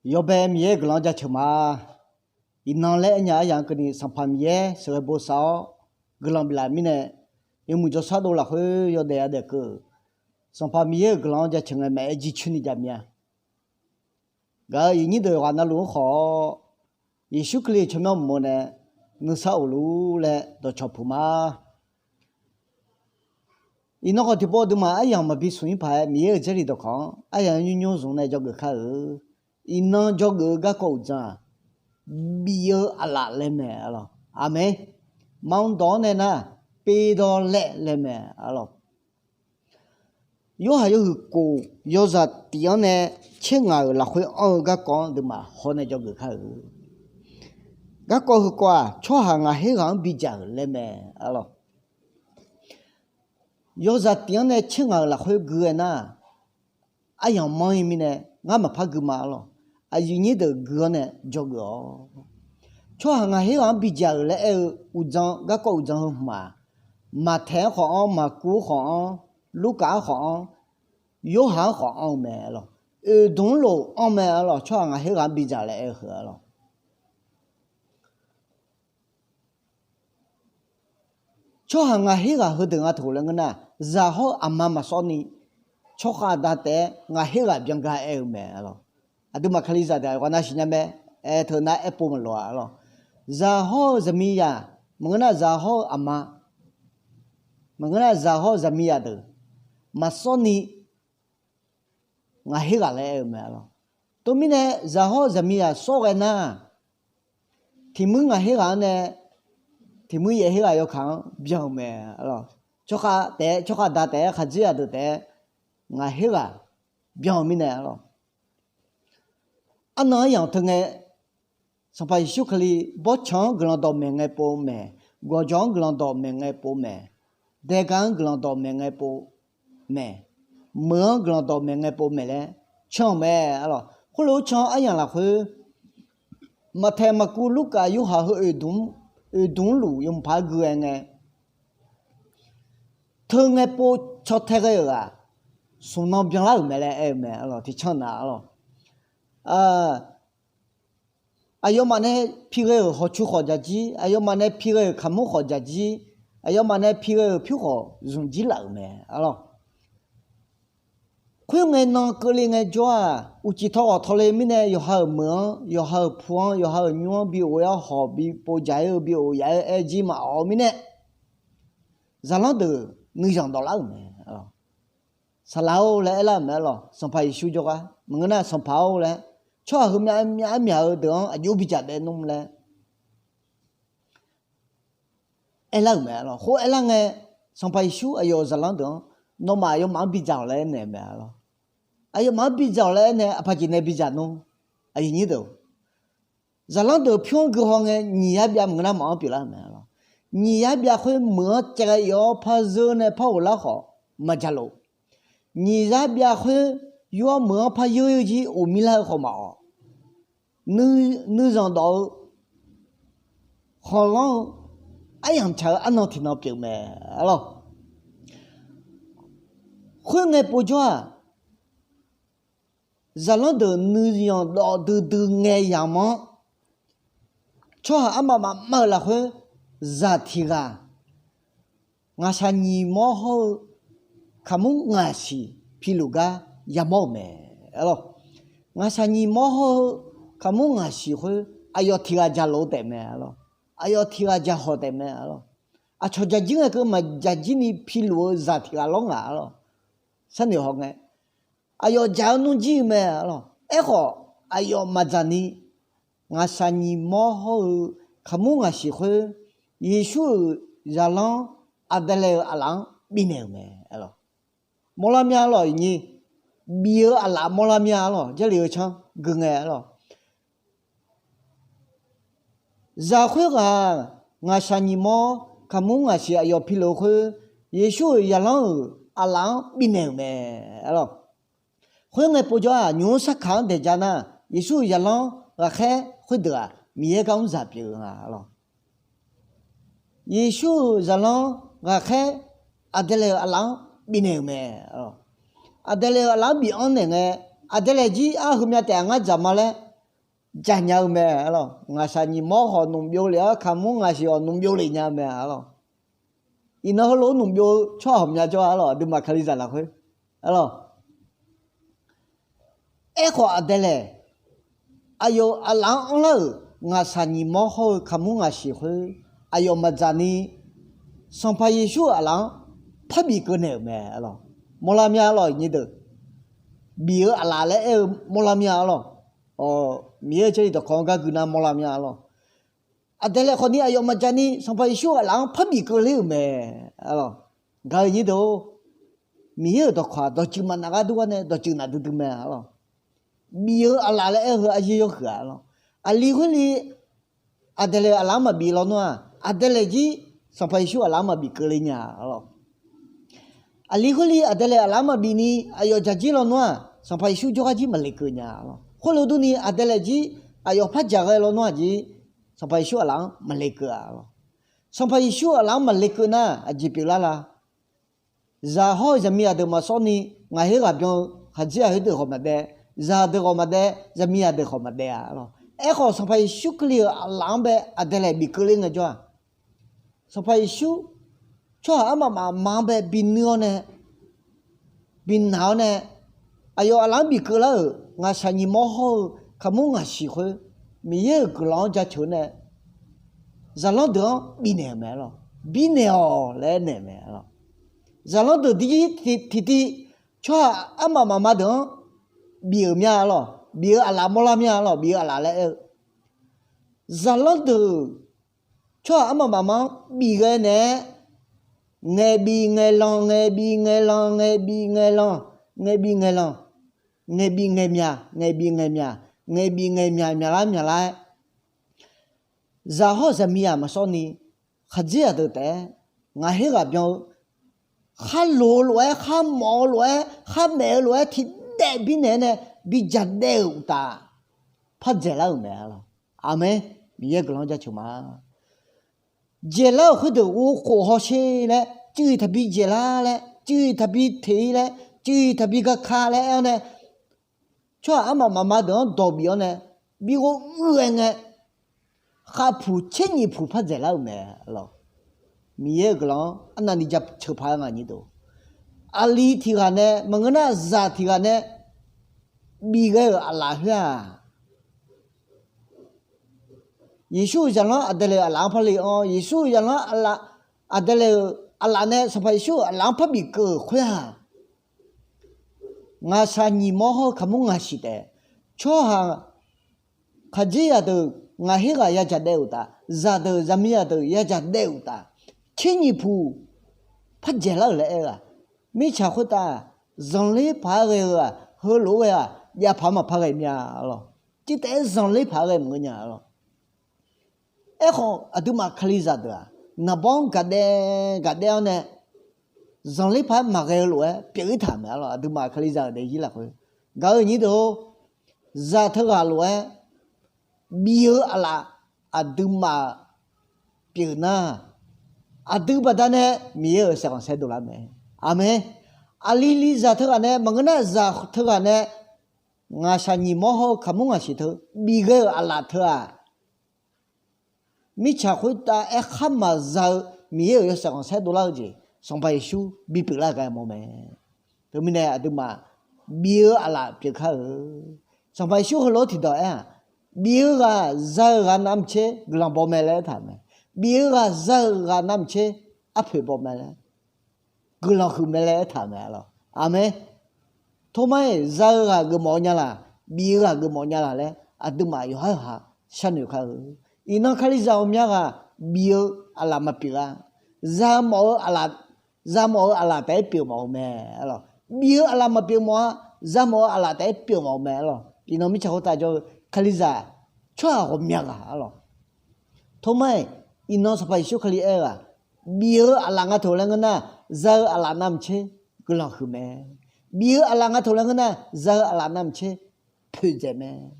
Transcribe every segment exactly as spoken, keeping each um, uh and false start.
Yawbae Miqyaer-euq guiqlanq jaceuq ma. Iqnan laer aernya aryamq-anr keuvni Sanqpaq Miqyaer sheuqghae bosav-awr guiqlanq biflaf mirnae, yawmuiq jawrshar dov lafkhoer yawdaef-a daefkeuv-euq Sanqpaq Miqyaer-euq guiqlanq-anr jaceuq ngae maqaer jircoer ni jaqmya. Gaq-euq iqnyir deuq yawqghaq navluf-anr khawf-awr, Yeqsur Kali tsawrmyanr uqmov nae nuisar of lur laer dawqcawq puq ma. Iqnan khawf tiqpov aqduimaf aryamq maqbi smq-ir paq-aer Miqyaer-euq Jarlif dawqkawq-anr aryamq nymr nymr zmq nae dzawgeuf kar-euq. Iqnan dzawgeuf-eu garkawv uqdzan-aq, bif-eu aqlaf laer mae arlawq. Aqmeq. Maqanr dawq-anr nae nar, pevdawr laer laer mae arlawq. Yorhaq yawhuiq kof yawzaq tif-anr nae caer ngaq-euq lafkhoer anr-eu garkawv-anr aqduimaf hawr nae dzawgeuf kar-euq. Garkawv heukawv-aq, tsawrhaq ngaq her ghaq-anr bidzaq-euq laer mae arlawq. Yawzaq tif-anr nae caer ngaq-euq lafkhoer gui-aer nar, aryamq manr-ir mirnae ngar maqpar gui ma arlawq. Aqyuif nyir deuq gui-awr nae dzawgeuf-awq. Tsawrhaq ngaq her ghaq-anr bidzaq-euq laer aer-eu uqdzan, garkawv uqdzan heu hmq-aq, Maqtaeq-anr khawf-anr, Maqkuv-anr khawf-anr, Lurkaf-anr khawf-anr, Yorhaq-anr khawf anr-eu mae arlawq. Oeqdmq-anr lof anr mae arlawq. Tsawrhaq ngaq her ghaq-anr bidzaq laer aer-eu heu arlawq. Tsawrhaq ngaq her ghaq heudeuq nga taq laer ngeur nar, zaq hawr-eu aqma maqsawr ni, tsawrkhav da taef-aer ngaq her ghaq byan gar aer-eu mae arlawq. Aqduimaf Kalizaq deuq aqyawf ghaq nav siqnya mae. Aer teu nar aerpov maqloq-a arlawq. Zaq hawr-eu zaqmiqzaq, maqngeur nar zaq hawr-eu aqma, maqngeur nar zaq hawr-eu zaqmiqzaq deuq maqsawr ni, ngaq her ghaq laer aer-eu mae arlawq. Teumirnae zaq hawr-eu zaqmiqzaq sawr ghae nar, tiq muir ngaq her ghaq-anr nae tiq muir yaef her ghaq yawkaq-anr byan-eu mae arlawq. Tsawrkhav taef-aer, tsawrkhav da taef-aer, khaqdzerzaq deuq taef-aer ngaq her ghaq byan-eu mirnae arlawq. Arnan aryamq teu ngae, Sanqpaq Yeqsur Kali bawrtsanq-anr guiqlanq dawqmaeq ngae pov maeq, gawqjawq-anr guiqlanq dawqmaeq ngae pov maeq, daega-anr guiqlanq dawqmaeq ngae pov maeq, meuq-anr guiqlanq dawqmaeq ngae pov maeq laer can-euq mae arlawq. Khoerlof-aer can aryamq lafkhoer, Maqtaeq, Maqkuv, Lurkaf, Yorhaq heu oeqdmq-anr luf yawmuiq paq-aer gui-aer ngae, teu ngae pov caw tae ghae-euq-aq, smq nan byanlar-euq mae laer aer-eu mae arlawq. Tiqcanr na arlawq. Aqyawfmaf nae pi ghae-euq hawqcu khawf dzaq jir, aqyawfmaf nae pi ghae-euq kaqmur khawf dzaq jir, aqyawfmaf nae pi ghae-euq pyur khawf zmq jir laf-euq mae arlawq. Khoerngae nan keuvle ngae jawr-aq, uqcif tawghawq tawle mirnae yawqha-euq meuq-anr, yawqha-euq pu-anr, yawqha-euq nymr-anr bi of-aer hawq bi pov dzaq-aer-eu bi of yaf-aer aer jir maqawf-eu mirnae, zaqlanr deuq nuizanq dawflar-euq mae. Saqlaq-or laer aerlar-euq mae arlawq. Sanqpaq Yeqsur jawrgar maqngeur nar Sanqpaq-or laer, tsawrhaq heumyav myaf-eu deuq-anr aqjox bidzaq daef nmr laer aerlar-euq mae arlawq. Khoer aerlar ngae, Sanqpaq Yeqsur aqyawf-euq zaqlanr deuq-anr, nawmaf aqyawfmaf-anr bidzaq-awq laer aernaeq-eu mae arlawq. Aqyawfmaf-anr bidzaq-awq laer aernae aqpaq jeq nae bidzaq nmr. Aqyuif nyir deuq, zaqlanr deuq pyur-anr gui haw ngae nyiq yar byav maqngeur nar maqanr pyeuflar-euq mae arlawq. Nyiq yar byav khoer meuq-anr caev ghae ir-awr par zeur nae par ghoflar khawf maqdzaq lof. Nyiq yar byav khoer yur-awr meuq-anr par yeur jir of mirlar-eu khawf maqawf. Nuizanq dawf-eu, khanqlanr-eu, aryamq tsaq-eu arnan tiqnan pyeuf mae arlawq. Khoerngae povjawr-aq, zaqlanr deuq nuizanq dawf duidui ngae yamq-anr, tsawrhaq armaf mafmav-euq lafkhoer zaq tiq ghaq ngaqshaq nyiq mawr hawr-eu kaqmur ngaq siq piluf gar yamawr-euq mae arlawq. Ngaqshaq nyiq mawr hawr-eu kaqmur ngaq siq khoer aqyawf tiq ghaq jaqlof-eu taef mae arlawq. Aqyawf tiq ghaq jaqhawq taef mae arlawq. Aqcawq jaqjir ngae keuv maqjaqjir ni piluf-eu zaq tiq ghaq lawr ngaq arlawq. Sharnoeq hawngae, aqyawf jaq-eu nmr jir-eu mae arlawq. Aerkhawf, aqyawf maqdzaq ni, ngaqshaq nyiq mawr hawr-eu kaqmur ngaq siq khoer, Yeqsur-euq zaqlanr aqdaeqlaeq-euq aqlaf-anr bifnaeq-euq mae arlawq. Mawrlar mya arlawq, iqnyir bif-eu aqlaf mawrlar mya arlawq. Jarlif-eu canr gui ngae arlawq. Zaq khoerghaq ngaqshaq nyiq mawr kaqmur ngaq siq aqyawf piluf-eu khoer, Yeqsur-euq zaqlanr-euq aqlaf-anr bifnaeq-euq mae arlawq. Khoerngae povjawr-aq, nymq-mr sarkaq-anr daeq ja nar, Yeqsur-euq zaqlanr ghaqkhaer khoerdeuq-aq, Miqyaer gar mr zaq pyeuf-eu nga arlawq. Yeqsur-euq zaqlanr ghaqkhaer aqdaeqlaeq-euq aqlaf-anr bifnaeq-euq mae. Aqdaeqlaeq-euq aqlaf-anr bif-anr naeq ngae, aqdaeqlaeq jir arheumya taef-a ngar dzaq ma laer janya-eu mae arlawq. Ngaqshaq nyiq mawr khawf nmq byov lef-awr, kaqmur ngaqshiq khawf nmq byov lef nya-eu mae arlawq. Iqnan heulof-aer nmq byov-eu tsawrhaq ghawqmya jawr-a arlawq, aqduimaf Kalizaq lafkhoer arlawq. Aerkhawf, aqdaeqlaeq aqyawf aqlaf-anr anrlar-euq ngaqshaq nyiq mawr hawr-eu kaqmur ngaqshiq khoer aqyawf maqdzaq ni, Sanqpaq Yeqsur-euq aqlaf-anr parbif keuv naeq-euq mae arlawq. Mawrlar mya arlawq, nyir deuq. Bif-eu aqlaf laer aer-eu mawrlar mya arlawq. Miqyaer-euq Jarlif dawqkawq-anr gar gui nar mawrlar mya arlawq. Aqdaeqlaeq khawfni aqyawf maqdzaq ni Sanqpaq Yeqsur-euq aqlaf-anr parbif keuv ler-euq mae arlawq. Gaq-eu nyir deuq-or, Miqyaer-euq dawqkawq-aq dawqtsuif maqnaf gar dur gar nae dawqtsuif naf duidui mae arlawq. Bif-eu aqlaf laer aer-eu heu aryaer yawhuiq-a arlawq. Aqli khoerli aqdaeqlaeq aqlaf-anr maqbif lawnmr-aq, aqdaeqlaeq jir Sanqpaq Yeqsur aqlaf-anr maqbif keuvle nya arlawq. Aqli khoerli aqdaeqlaeq aqlaf-anr maqbif ni aqyawf dzaq jir lawnmr-aq, Sanqpaq Yeqsur jawrgar jir maqle keuv nya arlawq. Khoerlof durni aqdaeqlaeq jir aqyawf par dzaq ghae lawnmr-aq jir, Sanqpaq Yeqsur aqlaf-anr maqle keuv-a arlawq. Sanqpaq Yeqsur aqlaf-anr maqle keuv nar aqjeq pyeuflar la? Zaq hawr-eu zaqmiqzaq deuq maqsawr ni, ngaq her ghaq byan-eu khaqdzerzaq khoerdeuq khawf maqdaev, zaqdeuq khawf maqdaev, zaqmiqzaq deuq khawf maqdaev-a arlawq. Aerkhawf, Sanqpaq Yeqsur Kali-euq aqlaf-anr bae aqdaeqlaeq bif keuvle ngaejawr-aq, Sanqpaq Yeqsur tsawrhaq armaf mafma-anr bae binuir-awr nae, binaq-awr nae, aqyawf aqlaf-anr bif keuvlar-euq ngaqshaq nyiq mawr hawr-eu kaqmur ngaqshiq khoer, Miqyaer-euq guiqlanq-anr jaceuq-eu nae, zaqlanr deuq-anr bifnaeq-euq mae arlawq. Birnaeq-awq laer aernaeq-euq mae arlawq. Zaqlanr deuq dirjir tiqtiv tsawrhaq armaf mafma deuq-anr bif-euq mya arlawq. Bif-eu aqlaf mawrlar mya arlawq. Bif-eu aqlaf laer aer-eu, zaqlanr deuq tsawrhaq armaf mafma-anr bif ghae naeq-aer, ngaeqbif ngaeqlanq, ngaeqbif ngaeqlanq, ngaeqbif ngaeqlanq, ngaeqbif ngaeqlanq, ngaeqbif ngaeqmyaq, ngaeqbif ngaeqmyaq, ngaeqbif ngaeqmyaq myaqlar myaqlar-aer, zaq hawr-eu zaqmiqzaq maqsawr ni, khaqdzerzaq deuq taef-aer, ngaq her ghaq byan-eu, khar loq-eu lof-aer, khar mawf-eu lof-aer, khar maef-eu lof-aer tiqdaev birnaeq-aer nae bi jaqdaev-euq uqtaf, par dzaeqlar-euq mae arlawq. Aqmeq. Miqyaer guiqlanq-anr jaceuq ma. Dzaeqlar-euq khoerdeuq ghovkhof hawsher laer, cuiv-iq taqbi dzaeqlar laer, cuiv-iq taqbi teq-ir laer, cuiv-iq taqbi gaka laer aer-awr nae, tsawrhaq armaf mafma deuq-anr dawq bif-awr nae, bi ghov uir-aer ngae, khavpuq tser nyiq puq par dzaeqlar-euq mae arlawq. Miqyaer-euq guiqlanq-anr arnavni jaceuq paq-aer nga nyir deuq. Aqli tiq ghaq nae maqngeur nar, zaq tiq ghaq nae bif ghae-euq aqlaf khoer-aq, Yeqsur-euq zaqlanr aqdaeqlaeq-euq aqlaf-anr par le-awr, Yeqsur-euq zaqlanr aqlaf, aqdaeqlaeq-euq aqlaf nae Sanqpaq Yeqsur-euq aqlaf-anr par bif keuv-euq khoer-aq, ngaqshaq nyiq mawr hawr-eu kaqmur ngaqshiq taef, tsawrhaq khaqdzerzaq deuq ngaq her ghaq yadzaq daev-euq uqtaf, zaqdeuq zaqmiqzaq deuq yadzaq daev-euq uqtaf, tser nyiq puq par dzaeqlar-euq laer aer-eu-aq, mirtsaq khoertav zanqler paq-aer ghae-eu-aq, heulof-aer ghae-aq, jav paq-aer maqpar ghae mya arlawq. Tiv taef-aer zanqler paq-aer ghae maqngeur nya arlawq. Aerkhawf, aqduimaf Kalizaq deuq-aq, naqbawr-anr gaqdaev gaqdaev-awr nae, zanqler paq-aer maqghae-eu lof-aer pyeuf-ir taq-euq mae arlawq. Aqduimaf Kalizaq-euq daefzir lafkhoer, gaq-euq nyir deuq-or, zaq teughaq lof-aer bif-eu aqlaf aqduimaf pyeuf nar, aqdui baqdanae Miqyaer-euq saeqkhanq saer dovlar mae. Aqmeq. Aqli li zaq teughaq nae maqngeur nar, zaq teughaq nae ngaqshaq nyiq mawr hawr-eu kaqmur ngaqshiq teu bif ghae-euq aqlaf teu-aq, mirtsaq khoertav aerkhar maqza-eu Miqyaer-euq yawshaef khanqsaer dovlar-eu jeq, Sanqpaq Yeqsur bipyeuf lar ghae mawf mae. Teumirnae aqduimaf bif-eu aqlaf pyeuf kar-eu. Sanqpaq Yeqsur heulof-aer tiqdawq aer-aq, bif-eu ghaq za-eu ghaq navmaqtser guiqlanq baw mae laer aertaq-euq mae. Bif-eu ghaq za-eu ghaq navmaqtser arpoeq baw mae laer, guiqlanq huiq mae laer aertaq-euq mae arlawq. Aqmeq. Tormar-iq za-eu ghaq geufmawf-eu nya laq, bif-eu ghaq geufmawf nya laq laer aqduimaf yawqhar yawqha sharnoeq kar-eu. Iqnan Kalizaq ghawqmya ghaq bif-eu aqlaf maqpyeuf-a. Za mawf-eu aqlaf, za mawf-eu aqlaf taef-aer pyeuf mawf-eu mae arlawq. Bif-eu aqlaf maqpyeuf mawf-a. Za mawf-eu aqlaf taef-aer pyeuf mawf-eu mae arlawq. Iqnan mirtsaq khoertav jawr-eu Kalizaq tsawrhaq ghawqmya ghaq arlawq. Tormar-iq, iqnan Sanqpaq Yeqsur Kali aer-eu-aq, bif-eu aqlaf nga teu laer ngeur nar, za-eu aqlaf navmaqtser guiqlanq huiq mae. Bif-eu aqlaf nga teu laer ngeur nar, za-eu aqlaf navmaqtser poeqdzaeq mae.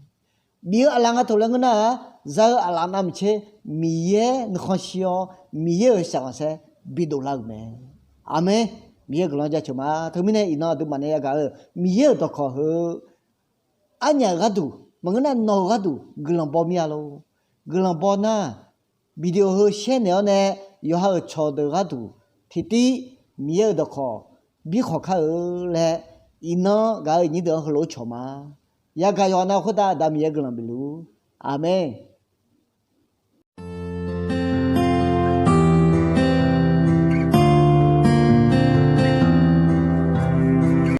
Bif-eu aqlaf nga teu laer ngeur nar-aq, za-eu aqlaf navmaqtser Miqyaer nuikhanr shir-awr, Miqyaer-euq saeqkhanqsaer bidov lar-euq mae. Aqmeq. Miqyaer guiqlanq jaceuq ma. Teumirnae iqnan aqduimaf nae yagaq-eu Miqyaer-euq dawqkawq heu arnyaf-euq gharduq Maqngeur nar nawq-euq gharduq guiqlanq baw mir-a lor. Guiqlanq baw nar, video heu share naeq-awr nae yawqha-euq cawqdeuq gharduq tiqtiv Miqyaer-euq dawqkawq birkhawq kar-eu laer, iqnan gaq-eu nyir deuq-anr heulof-aer cawq ma. Yagaq yawqghaq nav khoertav Aqda Miqyaer guiqlanq bif luf-ur. Aqmeq.